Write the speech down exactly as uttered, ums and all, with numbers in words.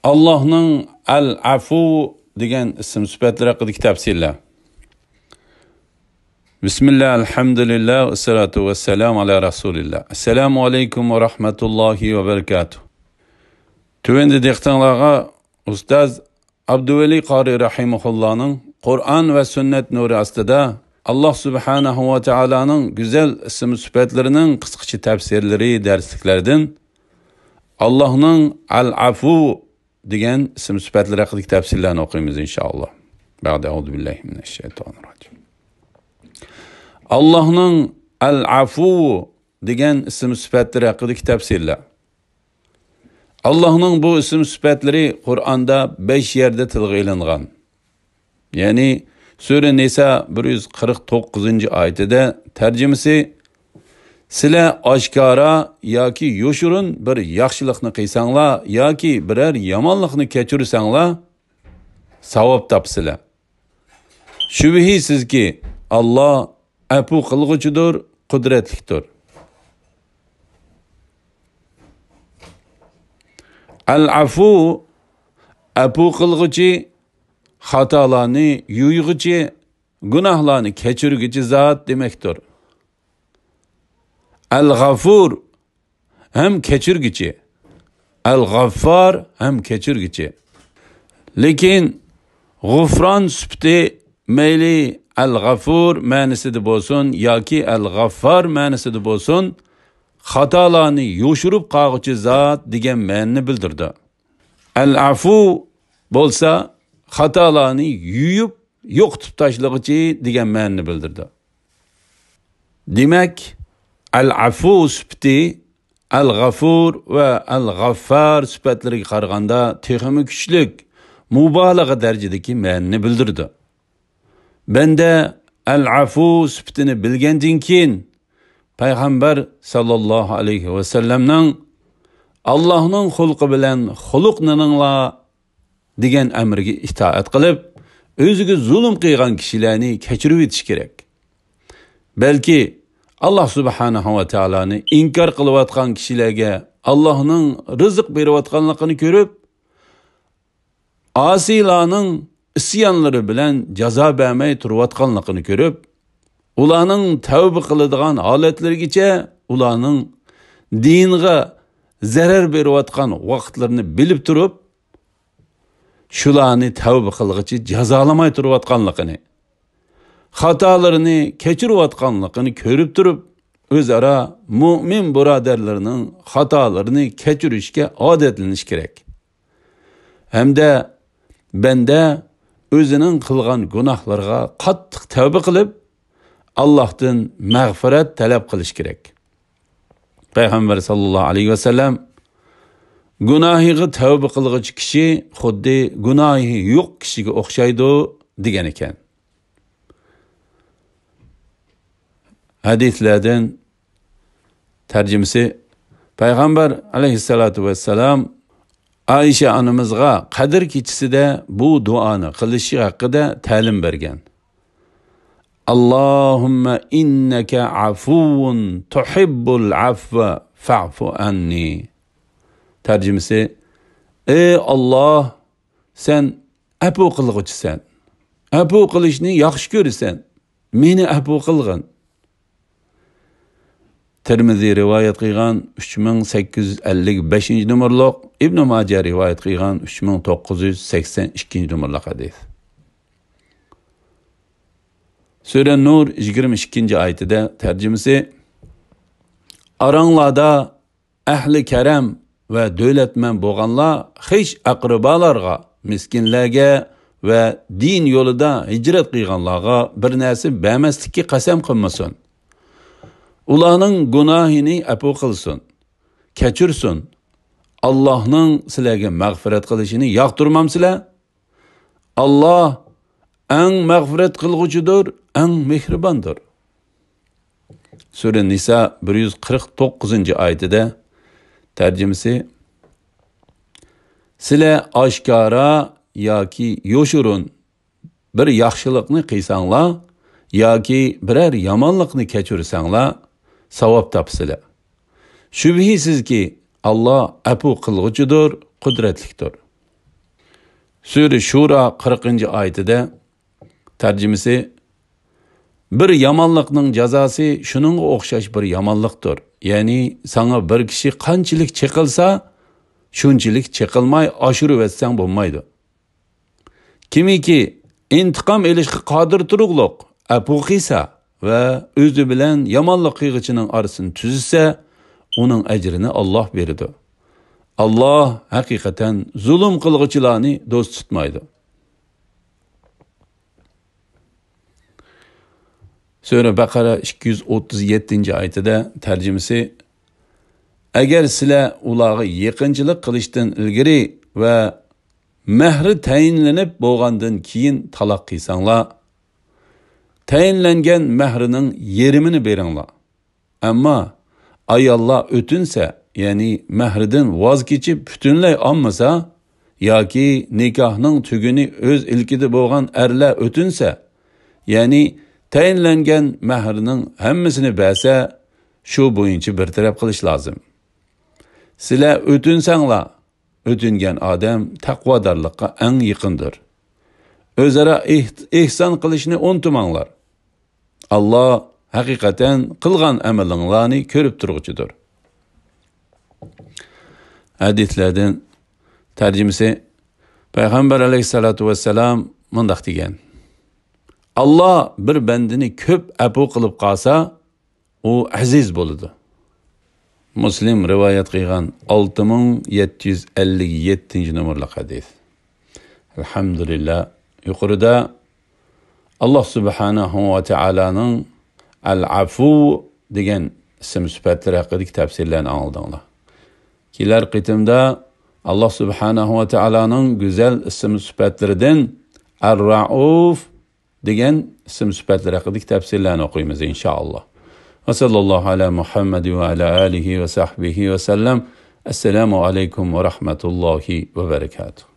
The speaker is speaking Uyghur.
ئاللاھنىڭ ئەل-ئەفۇ دېگەن ئىسىم سۈپەتلىرى ھەققىدىكى تەپسىرلەر. بىسمىللا، ئەلھەمدۇلىللا، ۋەسسالاتۇ ۋەسسالامۇ ئالا رەسۇلىللا. ئەسسالامۇ ئەلەيكۇم ۋە رەھمەتۇللاھى ۋە بەرىكاتۇھ. تۆۋەندە دىققىتىڭلارغا ئۇستاز ئابدۇۋەلى قارى رەھىمەھۇللانىڭ قۇرئان ۋە سۈننەت نۇرى ئاستىدا ئاللاھ سۇبھانەھۇ ۋە تائالانىڭ گۈزەل ئىسىم سۈپەتلىرىنىڭ قىسقىچە تەپسىرلىرى دەرسلىكلەردىن ئاللاھنىڭ ئەل-ئەفۇ دېگەن ئىسىم سۈپەتلىرى ھەققىدىكى تەپسىرلەرنى ئوقۇيمىز، ئىنشائاللاھ. بەئدە، ئەئۇزۇ بىللاھى مىنەششەيتانىر راجىم. ئاللاھنىڭ ئەل-ئەفۇ دېگەن ئىسىم سۈپەتلىرى ھەققىدىكى تەپسىرلەر. ئاللاھنىڭ بۇ ئىسىم سۈپەتلىرى قۇرئاندا بەش يەردە تىلغا ئېلىنغان. يەنى سۈرە نىسا بىر يۈز قىرىق توققۇزىنچى ئايىتىدە، تەرجىمىسى، سىلەر ئاشكارا ياكى يوشۇرۇن بىر ياخشىلىقنى قىلساڭلار ياكى بىرەر يامانلىقنى كەچۈرسەڭلار، ساۋاب تاپىسىلەر. شۈبھىسىزكى، ئاللاھ ئەپۇ قىلغۇچىدۇر، قۇدرەتلىكتۇر. ئەل-ئەفۇ، ئەپۇ قىلغۇچى، خاتالارنى يۇيغۇچى، گۇناھلارنى كەچۈرگۈچى زات دېمەكتۇر. ئەل-غەفۇر، ھەم كەچۈرگۈچى. ئەل-غەففار، ھەم كەچۈرگۈچى. لېكىن غۇفران سۈپىتى مەيلى ئەل-غەفۇر مەنىسىدە بولسۇن ياكى ئەل-غەففار مەنىسىدە بولسۇن، خاتالارنى يوشۇرۇپ قالغۇچى زات دېگەن مەنىنى بىلدۈرىدۇ. ئەل-ئەفۇ بولسا خاتالارنى يۇيۇپ يوقىتىپ تاشلىغۇچى دېگەن مەنىنى بىلدۈرىدۇ. دېمەك، ئەل-ئەفۇ سۈپىتى ئەل-غەفۇر ۋە ئەل-غەففار سۈپەتلىرىگە قارىغاندا تېخىمۇ كۈچلۈك، مۇبالىغە دەرىجىدىكى مەنىنى بىلدۈرىدۇ. بەندە ئەل-ئەفۇ سۈپىتىنى بىلگەندىن كېيىن، پەيغەمبەر ساللاللاھۇ ئەلەيھى ۋەسەللەمنىڭ، ئاللاھنىڭ خۇلقى بىلەن خۇلۇقلىنىڭلار دېگەن ئەمرىگە ئىتائەت قىلىپ، ئۆزىگە زۇلۇم قىلغان كىشىلەرنى كەچۈرۈۋېتىش كېرەك. بەلكى ئاللاھ سۇبھانەھۇ ۋە تائالانى ئىنكار قىلىۋاتقان كىشىلەرگە ئاللاھنىڭ رىزىق بېرىۋاتقانلىقىنى كۆرۈپ، ئاسىيلارنىڭ ئىسيانلىرى بىلەن جازا بەرمەي تۇرۇۋاتقانلىقىنى كۆرۈپ، ئۇلارنىڭ تەۋبە قىلىدىغان ھالەتلىرىگىچە ئۇلارنىڭ دىنغا زەرەر بېرىۋاتقان ۋاقىتلىرىنى بىلىپ تۇرۇپ، شۇلارنى تەۋبە قىلغۇچە جازالىماي تۇرۇۋاتقانلىقىنى، خاتالىرىنى كەچۈرۈۋاتقانلىقىنى كۆرۈپ تۇرۇپ، ئۆزئارا مۆمىن بۇرادەرلىرىنىڭ خاتالىرىنى كەچۈرۈشكە ئادەتلىنىش كېرەك. ھەمدە بەندە ئۆزىنىڭ قىلغان گۇناھلىرىغا قاتتىق تەۋبە قىلىپ، ئاللاھتىن مەغپىرەت تەلەپ قىلىش كېرەك. پەيغەمبەر ساللاللاھۇ ئەلەيھى ۋەسەللەم، گۇناھىغا تەۋبە قىلغۇچى كىشى خۇددى گۇناھى يوق كىشىگە ئوخشايدۇ، دېگەن ئىكەن. ھەدىسلەردىن تەرجىمىسى، پەيغەمبەر ئەلەيھىسسالاتۇ ۋەسسالام ئائىشە ئانىمىزغا قەدىر كېچىسىدە بۇ دۇئانى قىلىشى ھەققىدە تەلىم بەرگەن. اللهم إنك عفو تحب العفو فاعف عني. تەرجىمىسى، ئەي ئاللاھ، سەن ئەپۇ قىلغۇچىسەن. ئەپۇ قىلىشنى ياخشى كۆرىسەن. مېنى ئەپۇ قىلغىن. تىرمىزى رىۋايەت قىلغان ئۈچ مىڭ سەككىز يۈز ئەللىك بەشىنچى نومۇرلۇق، ئىبنى ماجە رىۋايەت قىلغان ئۈچ مىڭ توققۇز يۈز سەكسەن ئىككىنچى نومۇرلۇق ھەدىس. سۈرە نۇر يىگىرمە ئىككىنچى ئايىتىدە تەرجىمىسى، ئاراڭلاردا ئەھلى كەرەم ۋە دۆلەتمەن بولغانلار خىش ئەقرىبالارغا، مىسكىنلەرگە ۋە دىن يولىدا ھىجرەت قىلغانلارغا بىر نەرسە بەرمەسلىككە قەسەم قىلمىسۇن. ئۇلارنىڭ گۇناھىنى ئەپۇ قىلسۇن، كەچۈرسۇن. ئاللاھنىڭ سىلەرگە مەغپىرەت قىلىشىنى ياقتۇرمامسىلەر؟ ئاللاھ ئەڭ مەغپىرەت قىلغۇچىدۇر، ئەڭ مېھرىباندۇر. سۈرە نىسا بىر يۈز قىرىق توققۇزىنچى ئايىتىدە، تەرجىمىسى، سىلەر ئاشكارا ياكى يوشۇرۇن بىر ياخشىلىقنى قىلساڭلار ياكى بىرەر يامانلىقنى كەچۈرسەڭلار، ساۋاب تاپىسىلەر. شۈبھىسىزكى، ئاللاھ ئەپۇ قىلغۇچىدۇر، قۇدرەتلىكتۇر. سۈرە شۇرا قىرىقىنچى ئايىتىدە، تەرجىمىسى، بىر يامانلىقنىڭ جازاسى شۇنىڭغا ئوخشاش بىر يامانلىقتۇر. يەنى ساڭا بىر كىشى قانچىلىك چېقىلسا، شۇنچىلىك چېقىلماي ئاشۇرۇۋەتسەڭ بولمايدۇ. كىمكى ئىنتىقام ئېلىشقا قادىر تۇرۇقلۇق ئەپۇ قىلسا ۋە ئۆزى بىلەن يامانلىق قىلغۇچىنىڭ ئارىسىنى تۈزىسە، ئۇنىڭ ئەجرىنى ئاللاھ بېرىدۇ. ئاللاھ ھەقىقەتەن زۇلۇم قىلغۇچىلارنى دوست تۇتمايدۇ. سۈرە بەقەرە ئىككى يۈز ئوتتۇز يەتتىنچى ئايىتىدە، تەرجىمىسى، ئەگەر سىلەر ئۇلارغا يېقىنچىلىق قىلىشتىن ئىلگىرى ۋە مەھرى تەيىنلىنىپ بولغاندىن كېيىن تالاق قىلساڭلار، تەيىنلەنگەن مەھرىنىڭ يېرىمىنى بېرىڭلار. ئەمما ئاياللار ئۆتۈنسە، يەنى مەھرىدىن ۋاز كېچىپ پۈتۈنلەي ئالمىسا، ياكى نىكاھنىڭ تۈگۈنى ئۆز ئىلكىدە بولغان ئەرلەر ئۆتۈنسە، يەنى تەيىنلەنگەن مەھرىنىڭ ھەممىسىنى بەرسە، شۇ بويىچە بىر تەرەپ قىلىش لازىم. سىلەر ئۆتۈنسەڭلار، ئۆتۈنگەن ئادەم تەقۋادارلىققا ئەڭ يېقىندۇر. ئۆزئارا ئېھ-، ئېھسان قىلىشنى ئۇنتۇماڭلار. ئاللاھ ھەقىقەتەن قىلغان ئەمىلىڭلارنى كۆرۈپ تۇرغۇچىدۇر. ھەدىسلەردىن تەرجىمىسى، پەيغەمبەر ئەلەيھىسسالاتۇ ۋەسسالام مۇنداق دېگەن: ئاللاھ بىر بەندىنى كۆپ ئەپۇ قىلىپ قالسا، ئۇ ئەزىز بولىدۇ. مۇسلىم رىۋايەت قىلغان ئالتە مىڭ يەتتە يۈز ئەللىك يەتتىنچى نومۇرلۇق ھەدىس. ئەلھەمدۇلىللا، يۇقىرىدا ئاللاھ سۇبھانەھۇ ۋە تائالانىڭ ئەل-ئەفۇ دېگەن ئىسىم سۈپەتلىرى ھەققىدىكى تەپسىرلەرنى ئاڭلىدىڭلار. كېلەر قېتىمدا ئاللاھ سۇبھانەھۇ ۋە تائالانىڭ گۈزەل ئىسىم سۈپەتلىرىدىن ئەر-رەئۇف دېگەن ئىسىم سۈپەتلىرى ھەققىدىكى تەپسىرلەرنى ئوقۇيمىز، ئىنشائاللاھ. ۋە ساللاللاھۇ ئەلا مۇھەممەد ۋە ئەلا ئالىھى ۋە سەھبىھى ۋە سەللەم. ئەسسالامۇ ئەلەيكۇم ۋە رەھمەتۇللاھى ۋە بەرەكاتۇھ.